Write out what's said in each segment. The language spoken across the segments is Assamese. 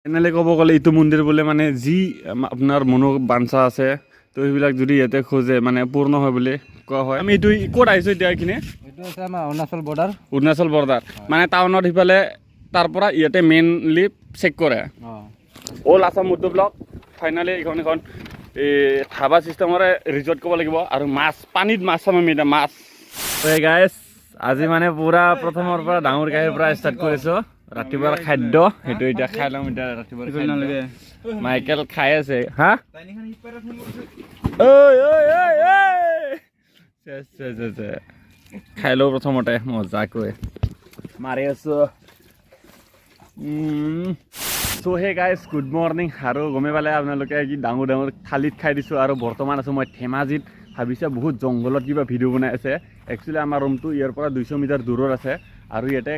এনেকৈ ক'ব গ'লে এইটো মন্দিৰ বোলে মানে যি আপোনাৰ মনোবাঞ্ছা আছে, তো সেইবিলাক যদি ইয়াতে খোজে মানে পূৰ্ণ হয় বুলি কোৱা হয়। আমি এইটো ক'ত আহিছোঁ এতিয়া এইখিনি? এইটো হৈছে আমাৰ অৰুণাচল বৰ্ডাৰ। অৰুণাচল বৰ্ডাৰ, মানে টাউনত সিফালে, তাৰ পৰা ইয়াতে মেইনলি চেক কৰে। অঁ। অল আছাম মটো ব্লগ। ফাইনেলি এইখন এখন এই ধাবা চিষ্টেমৰে ৰিজৰ্ট ক'ব লাগিব। আৰু মাছ, পানীত মাছ চাম আমি এতিয়া মাছ। গাইছ, আজি মানে পুৰা প্ৰথমৰ পৰা ডাঙৰ গাড়ীৰ পৰা ষ্টাৰ্ট কৰিছোঁ। ৰাতিপুৱাৰ খাদ্য সেইটো এতিয়া খাই ল'ম। এতিয়া ৰাতিপুৱাৰ খাদ্য মাইকেল খাই আছে। হা, ঐ ঐ ঐ ঐ, চেচ চেচ চেচ। খাই লওঁ প্ৰথমতে, মজাকৈ মাৰি আছোঁ। চ' হে গাইজ, গুড মৰ্ণিং। আৰু গমেই পালে আপোনালোকে কি ডাঙৰ ডাঙৰ থালিত খাই দিছোঁ। আৰু বৰ্তমান আছোঁ মই ধেমাজিত। ভাবিছে বহুত জংঘলত কিবা ভিডিঅ' বনাই আছে। একচুৱেলি আমাৰ ৰুমটো ইয়াৰ পৰা 200 মিটাৰ দূৰত আছে আৰু ইয়াতে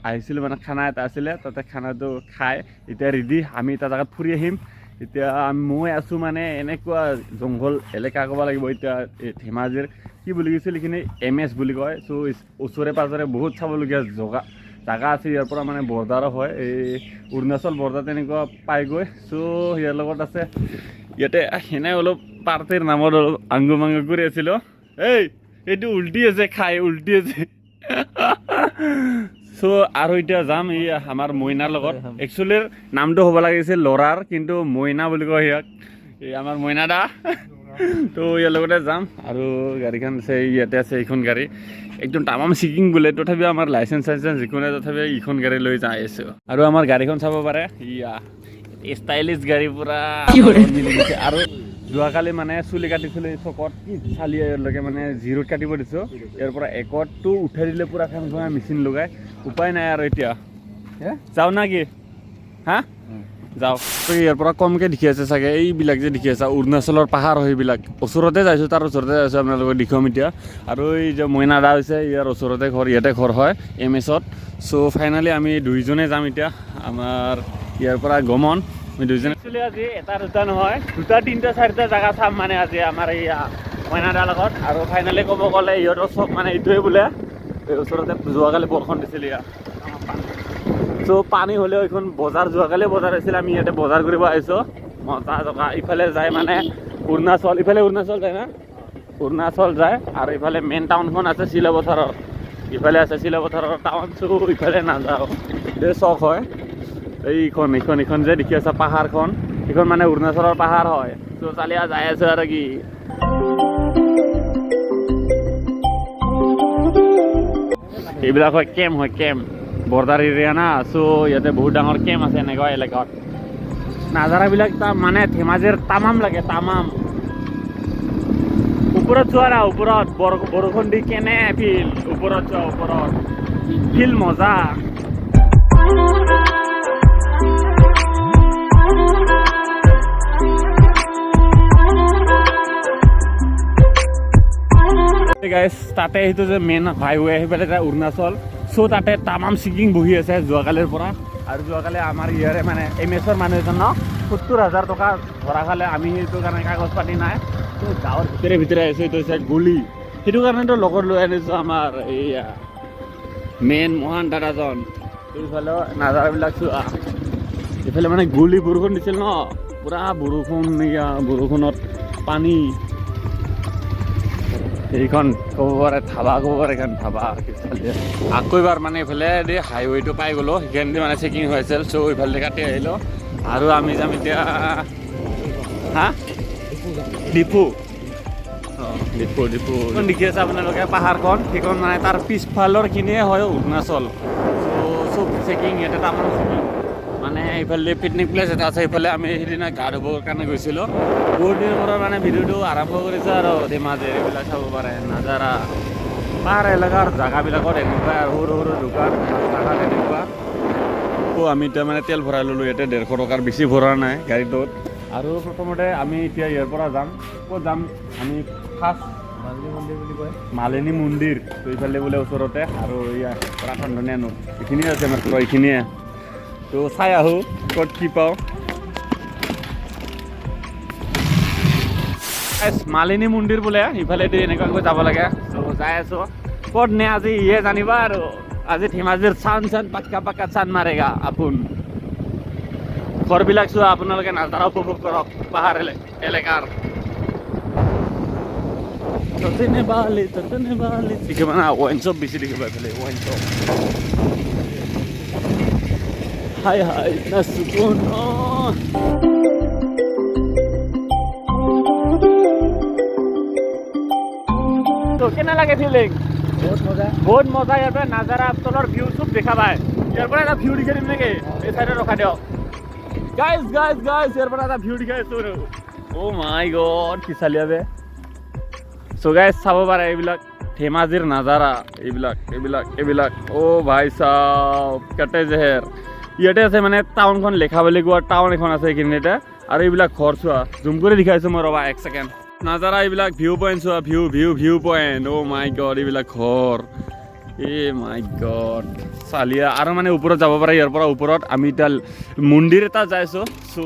আহিছিলোঁ, মানে খানা এটা আছিলে তাতে, খানাটো খাই এতিয়া ৰেডি। আমি এটা জেগাত ফুৰি আহিম এতিয়া। মই আছোঁ মানে এনেকুৱা জংঘল এলেকা ক'ব লাগিব এতিয়া। এই ধেমাজিৰ কি বুলি কৈছিল এইখিনি, এম এছ বুলি কয়। চ' ওচৰে পাঁজৰে বহুত চাবলগীয়া জগা জাগা আছে। ইয়াৰ পৰা মানে বৰ্ডাৰো হয়, এই অৰুণাচল বৰ্ডাৰ তেনেকুৱা পায়গৈ। চ' ইয়াৰ লগত আছে ইয়াতে সেনে অলপ পাৰ্টিৰ নামত অলপ আংগু মাংগু কৰি আছিলোঁ। এই এইটো উল্টি আছে, খাই উল্টি আছে। চ' আৰু এতিয়া যাম এই আমাৰ মইনাৰ লগত। একচুৱেলি নামটো হ'ব লাগিছিল ল'ৰাৰ, কিন্তু মইনা বুলি কয় ইয়াক। এই আমাৰ মইনা দা। তো ইয়াৰ লগতে যাম। আৰু গাড়ীখন আছে ইয়াতে আছে। এইখন গাড়ী একদম তামাম চেকিং বোলে, তথাপিও আমাৰ লাইচেঞ্চ চাইচেঞ্চ যিকোনো, তথাপিও এইখন গাড়ী লৈ যাই আছোঁ। আৰু আমাৰ গাড়ীখন চাব পাৰে, ইয়া ষ্টাইলিছ গাড়ী পুৰা মিলি গৈছে। আৰু যোৱাকালি মানে চুলি কাটিছিলোঁ এই চকত, কি চালি ইয়াৰলৈকে মানে জিৰোত কাটিব দিছোঁ। ইয়াৰ পৰা একতটো উঠাই দিলে পুৰা ফেন ফেন মেচিন লগাই। উপায় নাই আৰু এতিয়া যাওঁ না কি? হা, যাওঁ। তো ইয়াৰ পৰা কমকৈ দেখি আছে চাগে, এইবিলাক যে দেখি আছে অৰুণাচলৰ পাহাৰ হয় সেইবিলাক। ওচৰতে যাইছোঁ, তাৰ ওচৰতে যাইছোঁ, আপোনালোকক দেখুৱাম এতিয়া। আৰু এই যে মইনা দা হৈছে, ইয়াৰ ওচৰতে ঘৰ, ইয়াতে ঘৰ হয় এম এছত। চ' ফাইনেলি আমি দুইজনে যাম এতিয়া। আমাৰ ইয়াৰ পৰা গমন আমি দুইজনে। একচুৱেলি আজি এটা দুটা নহয়, দুটা তিনিটা চাৰিটা জেগা চাম মানে আজি আমাৰ এই মইনা দাৰ লগত। আৰু ফাইনেলি ক'ব গ'লে ইহঁতৰ চব মানে এইটোৱে বোলে এই ওচৰতে যোৱাকালি বৰষুণ দিছিল ইয়াত। চ' পানী হ'লেও এইখন বজাৰ, যোৱাকালি বজাৰ হৈছিল, আমি ইয়াতে বজাৰ কৰিব আহিছোঁ। মজা জগা। ইফালে যায় মানে অৰুণাচল, ইফালে অৰুণাচল যায় না, অৰুণাচল যায়। আৰু ইফালে মেইন টাউনখন আছে চিলাপথাৰৰ, ইফালে আছে চিলাপথাৰৰ টাউন। চ' ইফালে নাযাওঁ, এই চক হয় এইখন। এইখন এইখন যে দেখি আছা পাহাৰখন, এইখন মানে অৰুণাচলৰ পাহাৰ হয়। চ' চালিয়া যাই আছো আৰু কি। এইবিলাক হয় কেম্প হয়, কেম্প, বৰ্ডাৰ এৰিয়া না। চ' ইয়াতে বহুত ডাঙৰ কেম্প আছে এনেকুৱা এলেকাত। নাজাৰাবিলাক মানে ধেমাজিৰ তামাম লাগে, তামাম। ওপৰত চোৱা না, ওপৰত বৰষুণ দি কেনে ফিল। ওপৰত চোৱা, ওপৰত ফিল মজা। গাইছ, তাতে সেইটো যে মেইন হাইৱে, সেইফালে যায় অৰুণাচল। চ' তাতে তামাম চেকিং বহি আছে যোৱাকালিৰ পৰা। আৰু যোৱাকালি আমাৰ ইয়াৰে মানে এম এছৰ মানুহ এজনক 70,000 টকা ধৰা খালে। আমি সেইটো কাৰণে কাগজ পাতি নাই, ত' গাঁৱৰ ভিতৰে ভিতৰে আহিছোঁ। এইটো হৈছে গলি, সেইটো কাৰণেতো লগত লৈ আনিছোঁ আমাৰ এইয়া মেইন মহান দাদাজন। এইফালে নাজাৰাবিলাক চোৱা। এইফালে মানে গলি, বৰষুণ দিছিল ন, পুৰা বৰষুণ, এয়া বৰষুণত পানী। এইখন ক'ব পাৰে ধাবা, ক'ব পাৰে এইখন ধাবা। আকৌ এবাৰ মানে এইফালে দি হাইৱেটো পাই গ'লো, সেইখিনি মানে চেকিং হৈ আছিল। চ' এইফালে কাটি আহিলোঁ আৰু আমি যাম এতিয়া। হা, ডিফু। অঁ, ডিফু ডিফু। এইখন দেখি আছে আপোনালোকে পাহাৰখন, সেইখন মানে তাৰ পিছফালৰখিনিয়ে হয় অৰুণাচল। চ' চব চেকিং ইয়াতে, তামাম চেকিং। মানে এইফালে পিকনিক প্লেচ এটা আছে, সেইফালে আমি সেইদিনা গা ধুবৰ কাৰণে গৈছিলোঁ। বহুত দিনৰ মূৰত মানে ভিডিঅ'টো আৰম্ভ কৰিছোঁ। আৰু ধেমাজিৰ এইবিলাক চাব পাৰে নাজাৰা। পাহাৰ এলেকাৰ জেগাবিলাকত এনেকুৱা আৰু সৰু সৰু দোকান, ৰাস্তা ঘাট এনেকুৱা। আকৌ আমি এতিয়া মানে তেল ভৰাই ল'লোঁ ইয়াতে, 150 টকাৰ বেছি ভৰোৱা নাই গাড়ীটোত। আৰু প্ৰথমতে আমি এতিয়া ইয়াৰ পৰা যাম, ক'ত যাম আমি ফাৰ্ষ্ট? মালিনী মন্দিৰ বুলি কয়। মালিনী মন্দিৰ। তো ইফালে বোলে ওচৰতে। আৰু ইয়াৰ পৰা ঠাণ্ডনীয়া নদ এইখিনিয়ে আছে মাত্ৰ, এইখিনিয়ে। তো চাই আহোঁ ক'ত কি পাওঁ। Guys, Malini মন্দিৰ বোলে ইফালেদি এনেকুৱাকৈ যাব লাগে। ত' যাই আছোঁ, ক'ত নে আজি ইয়ে জানিবা। আৰু আজি ধেমাজিৰ চান চান পাক্কা পাক্কা চান মাৰেগা আপোন। ঘৰবিলাক চোৱা আপোনালোকে, নাজাৰা উপভোগ কৰক পাহাৰ এলেকাৰ। ততেনে বালি ততেনে বালি দেখিবা না, ৱাইন শ্বপ বেছি দেখিবা এইফালে, ৱাইন শ্বপ। হাই হাই, ইতনা সুকুন। তো কেনে লাগে ফিলিং? বহুত মজা। বহুত মজা। ইয়াৰ পৰা নাজাৰা, তলৰ ভিউ চব দেখা পায়। ইয়াৰ পৰা এটা ভিউ দেখাই দিম নেকি? এই চাইডত ৰখাই দিয়ক। গাইজ গাইজ গাইজ, ইয়াৰ পৰা এটা ভিউ দেখাই আছো। অ' মাই গড, কি চালিয়া বে! চ' গাইজ, চাব পাৰে এইবিলাক ধেমাজিৰ নাজাৰা, এইবিলাক এইবিলাক এইবিলাক। অ' ভাই চাব, কাটে জেহেৰ। ইয়াতে আছে মানে টাউনখন, লেখা বুলি কোৱা টাউন এখন আছে এইখিনিতে। আৰু এইবিলাক ঘৰ চোৱা, জুম কৰি দেখাইছোঁ মই, ৰ'বা এক ছেকেণ্ড। নাজাৰা এইবিলাক, ভিউ পইণ্ট চোৱা, view view view point. Oh my God, এইবিলাক ঘৰ, এ মাই গড, চালিয়া। আৰু মানে ওপৰত যাব পাৰে ইয়াৰ পৰা ওপৰত। আমি এতিয়া মন্দিৰ এটা যাইছোঁ। চ'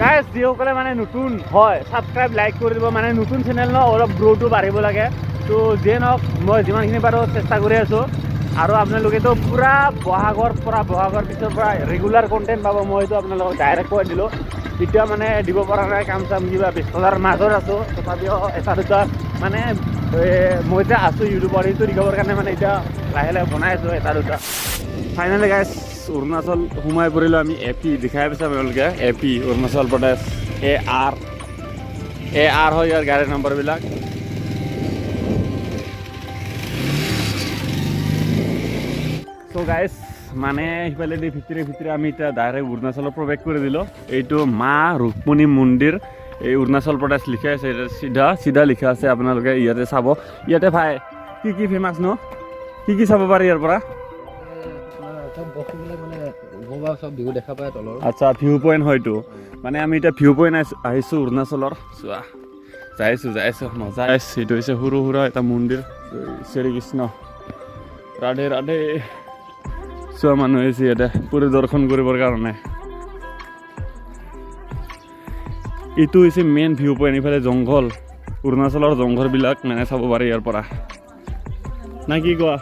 গাইজ, যিসকলে মানে নতুন হয়, ছাবস্ক্ৰাইব লাইক কৰি দিব। মানে নতুন চেনেল ন, অলপ গ্ৰ'টো বাঢ়িব লাগে। ত' যিয়ে নহওক, মই যিমানখিনি পাৰোঁ চেষ্টা কৰি আছোঁ। আৰু আপোনালোকেতো পূৰা বহাগৰ পৰা, বহাগৰ পিছৰ পৰা ৰেগুলাৰ কণ্টেণ্ট পাব। মই এইটো আপোনালোকক ডাইৰেক্ট কৈ দিলোঁ। এতিয়া মানে দিব পৰা নাই, কাম চাম কিবা ব্যস্ততাৰ মাজত আছোঁ। তথাপিও এটা দুটা মানে মই এতিয়া আছোঁ ইউটিউবৰ, সেইটো দেখাবৰ কাৰণে মানে এতিয়া লাহে লাহে বনাই আছোঁ এটা দুটা। ফাইনেলি গাইছ, অৰুণাচল সোমাই পৰিলোঁ আমি। এ পি দেখাই পাইছে আপোনালোকে, A P Arunachal Pradesh, A R, A R হয় ইয়াৰ গাড়ীৰ নম্বৰবিলাক। চ' গাইছ, মানে সিফালেদি ভিতৰে ভিতৰে আমি এতিয়া ডাইৰেক্ট অৰুণাচলত প্ৰৱেশ কৰি দিলোঁ। এইটো মা ৰুক্মণী মন্দিৰ, এই অৰুণাচল প্ৰদেশ লিখা আছে। এতিয়া চিধা চিধা লিখা আছে, আপোনালোকে ইয়াতে চাব। ইয়াতে ভাই কি কি ফেমাছ ন, কি কি চাব পাৰি ইয়াৰ পৰা? আপোনাৰ চব বস্তুবিলাক মানে ওপৰৰ পৰা চব ভিউ দেখা পায় তলৰ। আচ্ছা, ভিউ পইণ্ট হয়তো। মানে আমি এতিয়া ভিউ পইণ্ট আহিছোঁ অৰুণাচলৰ। চোৱা, যাইছোঁ যাইছোঁ, মজা। এইটো হৈছে সৰু সুৰা এটা মন্দিৰ। শ্ৰীকৃষ্ণ, ৰাধে ৰাধে। চোৱা, মানুহ আহিছে ইয়াতে পৰিদৰ্শন কৰিবৰ কাৰণে। এইটো হৈছে মেইন ভিউ পইণ্ট। ইফালে জংঘল, অৰুণাচলৰ জংঘলবিলাক মানে চাব পাৰি ইয়াৰ পৰা, না কি কোৱা?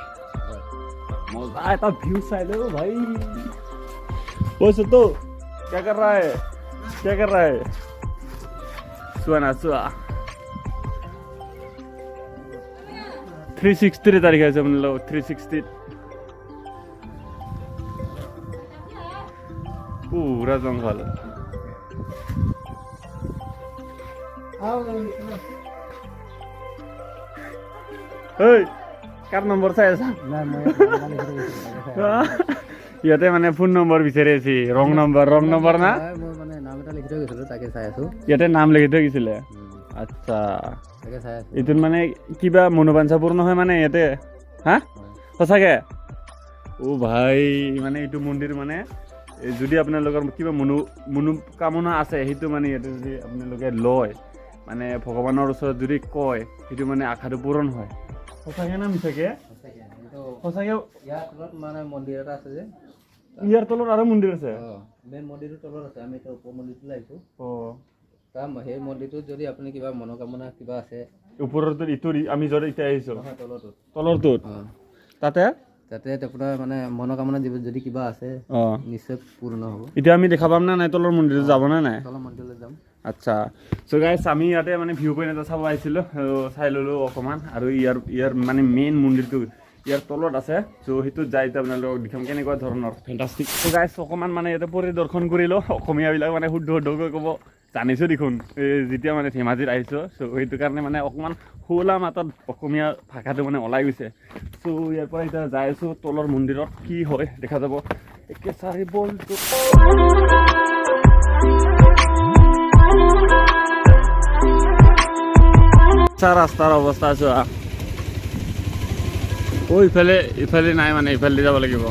মজা এটা ভিউ চাই লো ভাই। ঐ তো क्या कर रहा है, क्या कर रहा है? চোৱা না, চোৱা, 360ৰ তাৰিখ আছে আপোনালোক, 360ত পুৰা জংঘল। ঐ, কাৰ নম্বৰ চাই আছা? নাই, মই ইয়াত নাম লিখি থৈ গৈছিলোঁ, তাকে চাই আছোঁ। ইয়াতে মানে ফোন নম্বৰ বিচাৰি আছি, ৰং নম্বৰ, ৰং নম্বৰ না? হয়, মই মানে নাম এটা লিখি থৈ গৈছিলোঁ, তাকে চাই আছোঁ। ইয়াতে নাম লিখি থৈ গৈছিলে? আচ্ছা। তাকে চাই আছোঁ। এইটোত মানে কিবা মনোবাঞ্ছা পূৰ্ণ হয় মানে ইয়াতে, হা? সঁচাকে? অ' ভাই, মানে এইটো মন্দিৰ মানে এই যদি আপোনালোকৰ কিবা মনোকামনা আছে, সেইটো মানে ইয়াতে যদি আপোনালোকে লয়, মানে ভগৱানৰ ওচৰত যদি কয়, সেইটো মানে আশাটো পূৰণ হয়। সঁচাকে না মিছাকে? সঁচাকে কিন্তু। সঁচাকে। ইয়াৰ তলত মানে মন্দিৰ এটা আছে যে। ইয়াৰ তলত আৰু মন্দিৰ আছে? অঁ, মেইন মন্দিৰটোৰ তলত আছে। আমি এতিয়া ওপৰ মন্দিৰটোলৈ আহিছোঁ। তাৰ সেই মন্দিৰটোত যদি আপুনি কিবা মনোকামনা কিবা আছে। ওপৰটোত, ইটো আমি য'ত এতিয়া আহিছোঁ? নহয়, তলটোত। তলৰটোত? অঁ। তাতে? তাতে আপোনাৰ মানে মনোকামনা যদি কিবা আছে, নিশ্চয় পূৰ্ণ হ'ব। এতিয়া আমি দেখা পাম নে নাই তলৰ মন্দিৰটো, যাব নে নাই? তলৰ মন্দিৰলৈ যাম। আচ্ছা। চ' গাইছ, আমি ইয়াতে মানে ভিউ পইণ্ট এটা চাব আহিছিলোঁ, চাই ল'লোঁ অকণমান। আৰু ইয়াৰ ইয়াৰ মানে মেইন মন্দিৰটো ইয়াৰ তলত আছে। চ' সেইটোত যাই এতিয়া আপোনালোকক দেখাম কেনেকুৱা ধৰণৰ ফেণ্টাষ্টিক। চ' গাইছ, অকণমান মানে ইয়াতে পৰিদৰ্শন কৰিলোঁ। অসমীয়াবিলাক মানে শুদ্ধ শুদ্ধকৈ ক'ব জানিছোঁ দেখোন, এই যেতিয়া মানে ধেমাজিত আহিছোঁ। চ' সেইটো কাৰণে মানে অকণমান শুৱলা মাতত অসমীয়া ভাষাটো মানে ওলাই গৈছে। চ' ইয়াৰ পৰা এতিয়া যাই আছোঁ তলৰ মন্দিৰত, কি হয় দেখা যাব। একে চাৰি বলটো আচ্ছা, ৰাস্তাৰ অৱস্থা চোৱা। অ', ইফালে ইফালে নাই, মানে ইফালে যাব লাগিব।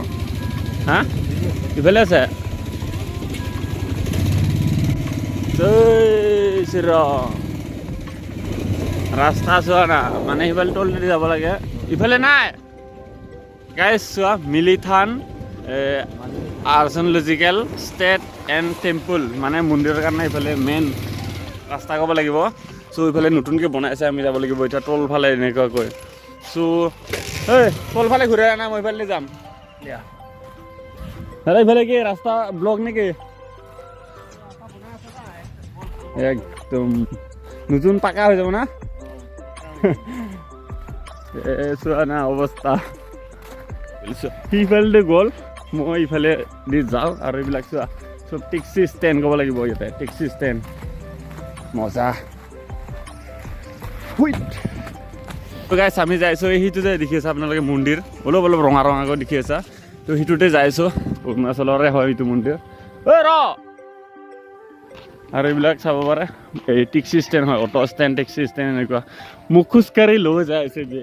হা, ইফালে আছে। জয় শ্ৰীৰাম। ৰাস্তা চোৱা না, মানে সিফালে তলেদি যাব লাগে, ইফালে নাই। গাইজ চোৱা, মিলিথান আৰ্চনলজিকেল ষ্টেট এণ্ড টেম্পল, মানে মন্দিৰৰ কাৰণে ইফালে মেইন ৰাস্তা ক'ব লাগিব। চ' ইফালে নতুনকৈ বনাইছে, আমি যাব লাগিব এতিয়া তলফালে এনেকুৱাকৈ। চ' ঐ, তলফালে ঘূৰাই আনা, মই ইফালে যাম। দাদা, ইফালে কি ৰাস্তা ব্লক নেকি? একদম নতুন পাকা হৈ যাব না। এ চোৱা না অৱস্থা। সিফালে গ'ল, মই ইফালে দি যাওঁ। আৰু এইবিলাক চোৱা, চব টেক্সি ষ্টেণ্ড ক'ব লাগিব ইয়াতে, টেক্সি ষ্টেণ্ড। মজা। হুইট। গাইছ, আমি যাইছোঁ সেইটো যে দেখি আছে আপোনালোকে মন্দিৰ, অলপ অলপ ৰঙা ৰঙাকৈ দেখি আছা। তো সেইটোতে যাইছোঁ, অৰুণাচলৰে হয় এইটো মন্দিৰ। ঐ ৰ। আৰু এইবিলাক চাব পাৰে, এই টেক্সি ষ্টেণ্ড হয়, অট' ষ্টেণ্ড, টেক্সি ষ্টেণ্ড এনেকুৱা। মোক খোজকাঢ়ি লৈ যাই আছে বে,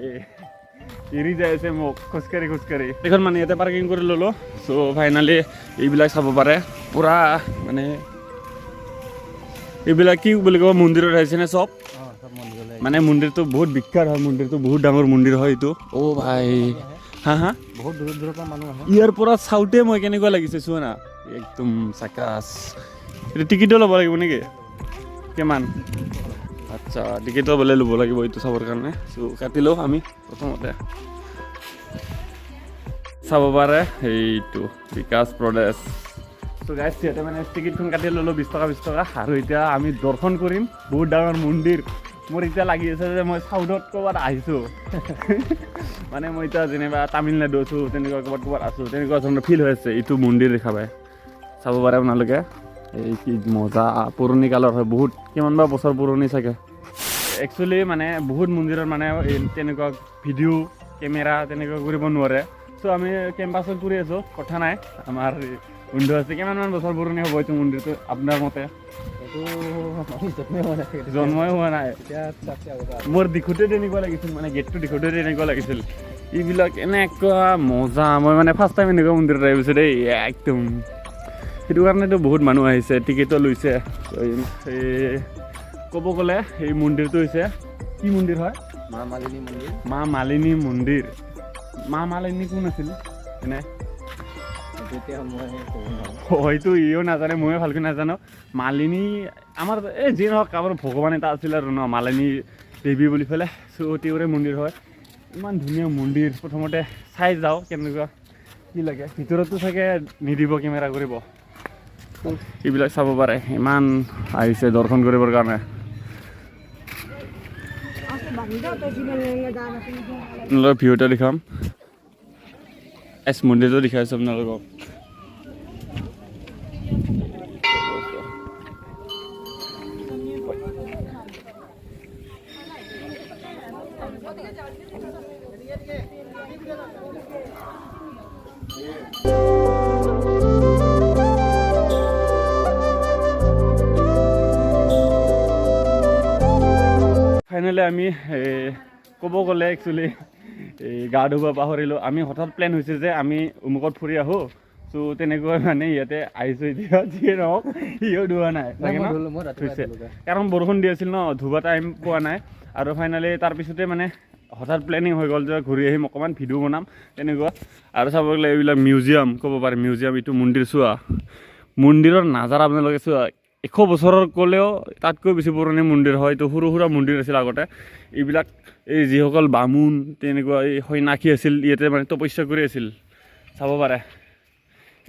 এৰি যাই আছে মোক খোজকাঢ়ি খোজকাঢ়ি। এইখন মানে ইয়াতে পাৰ্কিং কৰি ল'লোঁ। চ' ফাইনেলি এইবিলাক চাব পাৰে, পূৰা মানে এইবিলাক কি বুলি ক'ব, মন্দিৰত আহিছেনে চব? অঁ, চব মন্দিৰলৈ। মানে মন্দিৰটো বহুত বিখ্যাত হয়, মন্দিৰটো বহুত ডাঙৰ মন্দিৰ হয় এইটো। অ' ভাই, হা হা। বহুত দূৰ দূৰৰ পৰা মানুহ আহে। ইয়াৰ পৰা চাওঁতে মই কেনেকুৱা লাগিছে চোৱা না, একদম চাকাচ। এইটো টিকিটো ল'ব লাগিব নেকি? কিমান? আচ্ছা, টিকিটো বোলে ল'ব লাগিব এইটো চাবৰ কাৰণে। চ' কাটি লওঁ আমি প্ৰথমতে। চাব পাৰে, সেইটো বিকাশ প্ৰদেশ। চ' গাইজ, সিহঁতে মানে টিকিটখন কাটি ল'লোঁ 20 টকা 20 টকা। আৰু এতিয়া আমি দৰ্শন কৰিম, বহুত ডাঙৰ মন্দিৰ। মোৰ এতিয়া লাগি আছে যে মই চাউথত ক'ৰবাত আহিছোঁ, মানে মই এতিয়া যেনিবা তামিলনাডু আছোঁ, তেনেকুৱা ক'ৰবাত ক'ৰবাত আছোঁ, তেনেকুৱা ধৰণৰ ফিল হৈ আছে এইটো মন্দিৰ দেখা পায়। চাব পাৰে আপোনালোকে, এই কি মজা, পুৰণি কালৰ হয় বহুত, কিমান বা বছৰ পুৰণি চাগে। একচুৱেলি মানে বহুত মন্দিৰত মানে এই তেনেকুৱা ভিডিঅ' কেমেৰা তেনেকুৱা কৰিব নোৱাৰে। চ' আমি কেম্পাছত কৰি আছোঁ, কথা নাই। আমাৰ বন্ধু আছে। কিমানমান বছৰ পুৰণি হ'ব এইটো মন্দিৰটো আপোনাৰ মতে? এইটো আমি জন্মই হোৱা নাই। জন্মই হোৱা নাই। তেতিয়া তাতকৈ আগতে। মোৰ দেখোঁতে তেনেকুৱা লাগিছিল, মানে গেটটো দেখোঁতে তেনেকুৱা লাগিছিল। এইবিলাক এনেকুৱা মজা, মই মানে ফাৰ্ষ্ট টাইম এনেকুৱা মন্দিৰত আহিছোঁ দেই একদম। সেইটো কাৰণেতো বহুত মানুহ আহিছে, টিকেটো লৈছে। এই ক'ব গ'লে এই মন্দিৰটো হৈছে, কি মন্দিৰ হয়? মা মালিনী মন্দিৰ। মা মালিনী মন্দিৰ। মা মালিনী কোন আছিল এনে? সেইটো এতিয়া মই ক'ব নোৱাৰোঁ। হয়তো ইও নাজানে, ময়ো ভালকৈ নাজানো। মালিনী আমাৰ এই যি নহওক কাৰোবাৰ ভগৱান এটা আছিল আৰু ন, মালিনী দেৱী বুলি পেলাই। চ' তেওঁৰে মন্দিৰ হয়। ইমান ধুনীয়া মন্দিৰ, প্ৰথমতে চাই যাওঁ কেনেকুৱা কি লাগে। ভিতৰতো চাগে নিদিব কেমেৰা কৰিব। এইবিলাক চাব পাৰে, ইমান আহিছে দৰ্শন কৰিবৰ কাৰণে। আপোনালোকৰ ভিউ এটা দেখাম, এছ মন্দিৰটো দেখাইছোঁ আপোনালোকক। ফাইনেলি আমি ক'ব গ'লে একচুৱেলি এই গা ধুব পাহৰিলোঁ আমি। হঠাৎ প্লেন হৈছে যে আমি অমুকত ফুৰি আহোঁ। চ' তেনেকৈ মানে ইয়াতে আহিছোঁ। এতিয়া যিয়ে নহওক, সিও ধোৱা নাই চাগে ন? মই ধুলো, মই ৰাতিপুৱাই ধুইছে। ধুলো গা। কাৰণ বৰষুণ দি আছিল ন, ধুব টাইম পোৱা নাই। আৰু ফাইনেলি তাৰপিছতে মানে হঠাৎ প্লেনিং হৈ গ'ল যে ঘূৰি আহিম, অকণমান ভিডিঅ' বনাম তেনেকুৱা। আৰু চাব গ'লে এইবিলাক মিউজিয়াম ক'ব পাৰি, মিউজিয়াম। এইটো মন্দিৰ চোৱা, মন্দিৰৰ নাজাৰা আপোনালোকে চোৱা। 100 বছৰৰ ক'লেও তাতকৈ বেছি পুৰণি মন্দিৰ হয় এইটো। সৰু সুৰা মন্দিৰ আছিল আগতে। এইবিলাক এই যিসকল বামুণ তেনেকুৱা এই সন্যাসী আছিল, ইয়াতে মানে তপস্যা কৰি আছিল। চাব পাৰে,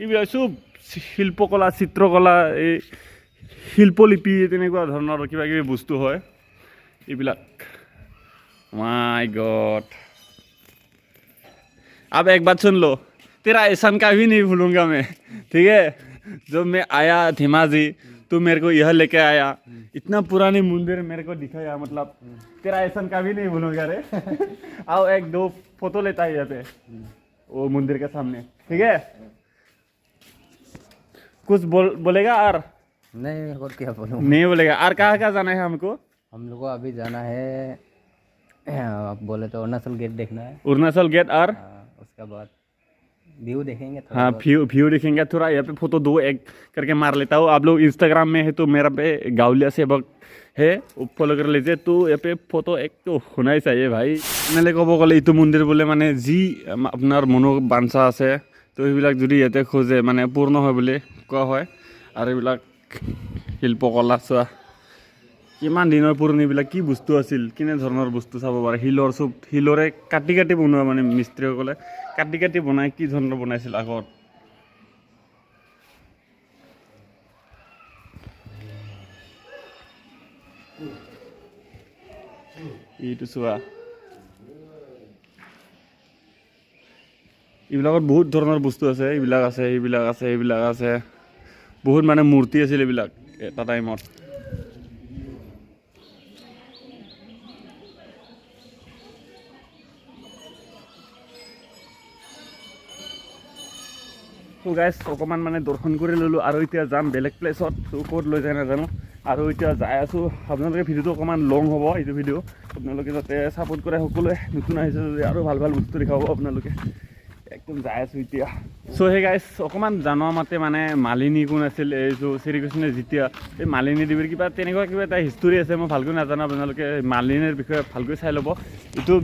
এইবিলাক চব শিল্পকলা, চিত্ৰকলা, এই শিল্পলিপি তেনেকুৱা ধৰণৰ কিবা কিবি বস্তু হয় এইবিলাক। মাই গড, अब एक बात सुन लो, तेरा एहसान कभी नहीं भूलूंगा मैं, ठीक है? जब मैं आया धेमाजी तो मेरे को यह लेके आया, इतना पुरानी मंदिर मेरे को दिखाया, मतलब तेरा एहसान कभी नहीं भूलूंगा रे। आओ, एक दो फोटो लेता है यहाँ पे वो मंदिर के सामने, ठीक है? कुछ बोल बोलेगा और? नहीं, और क्या बोलूँ? नहीं बोलेगा। और कहाँ कहाँ जाना है हमको? हम लोग को अभी जाना है, आप बोले तो अरुणाचल गेट देखना है। अरुणाचल गेट और? हाँ, उसका बाद व्यू देखेंगे थोड़ा हाँ। बहुत। व्यू व्यू देखेंगे थोड़ा। यहाँ पे फोटो दो एक करके मार लेता हूँ। आप लोग इंस्टाग्राम में है तो मेरा पे गावलिया सेवक है, वो फॉलो कर लीजिए। तो यहाँ पे फोटो एक तो होना ही चाहिए भाई। মানে ক'ব গ'লে এইটো মন্দিৰ বোলে মানে যি আপোনাৰ মনোবাঞ্ছা আছে, তো সেইবিলাক যদি ইয়াতে খোজে মানে পূৰ্ণ হয় বুলি কোৱা হয়। আৰু এইবিলাক শিল্পকলা চোৱা। কিমান দিনৰ পুৰণি এইবিলাক কি বস্তু আছিল, কেনে ধৰণৰ বস্তু চাব পাৰে। শিলৰ চব শিলৰে কাটি কাটি বনোৱা, মানে মিস্ত্ৰীসকলে কাটি কাটি বনাই কি ধৰণৰ বনাইছিল আগত। এইটো চোৱা, এইবিলাকত বহুত ধৰণৰ বস্তু আছে। এইবিলাক আছে, এইবিলাক আছে, এইবিলাক আছে, বহুত মানে মূৰ্তি আছিল এইবিলাক এটা টাইমত। চ' গাইজ অকণমান মানে দৰ্শন কৰি ল'লোঁ আৰু এতিয়া যাম বেলেগ প্লেচত। চ' ক'ত লৈ যায় নাজানো, আৰু এতিয়া যাই আছোঁ। আপোনালোকে ভিডিঅ'টো অকণমান লং হ'ব এইটো ভিডিঅ', আপোনালোকে যাতে ছাপোৰ্ট কৰে সকলোৱে। নতুন আহিছে যদি আৰু ভাল ভাল বস্তু দেখাব আপোনালোকে। একদম যাই আছোঁ এতিয়া। চ' সেই গাইজ অকণমান জনোৱা মতে মানে মালিনী কোন আছিল, এইটো শ্ৰীকৃষ্ণে যেতিয়া এই মালিনী দেৱীৰ কিবা তেনেকুৱা কিবা এটা হিষ্টৰী আছে, মই ভালকৈ নাজানো। আপোনালোকে মালিনীৰ বিষয়ে ভালকৈ চাই ল'ব। এইটো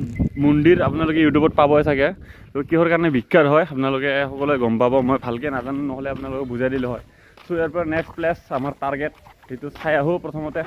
মন্দিৰ আপোনালোকে ইউটিউবত পাবই চাগে। ত' কিহৰ কাৰণে বিখ্যাত হয় আপোনালোকে সকলোৱে গম পাব, মই ভালকৈ নাজানো, নহ'লে আপোনালোকক বুজাই দিলোঁ হয়। চ' ইয়াৰ পৰা নেক্সট প্লেচ আমাৰ টাৰ্গেট, সেইটো চাই আহোঁ প্ৰথমতে।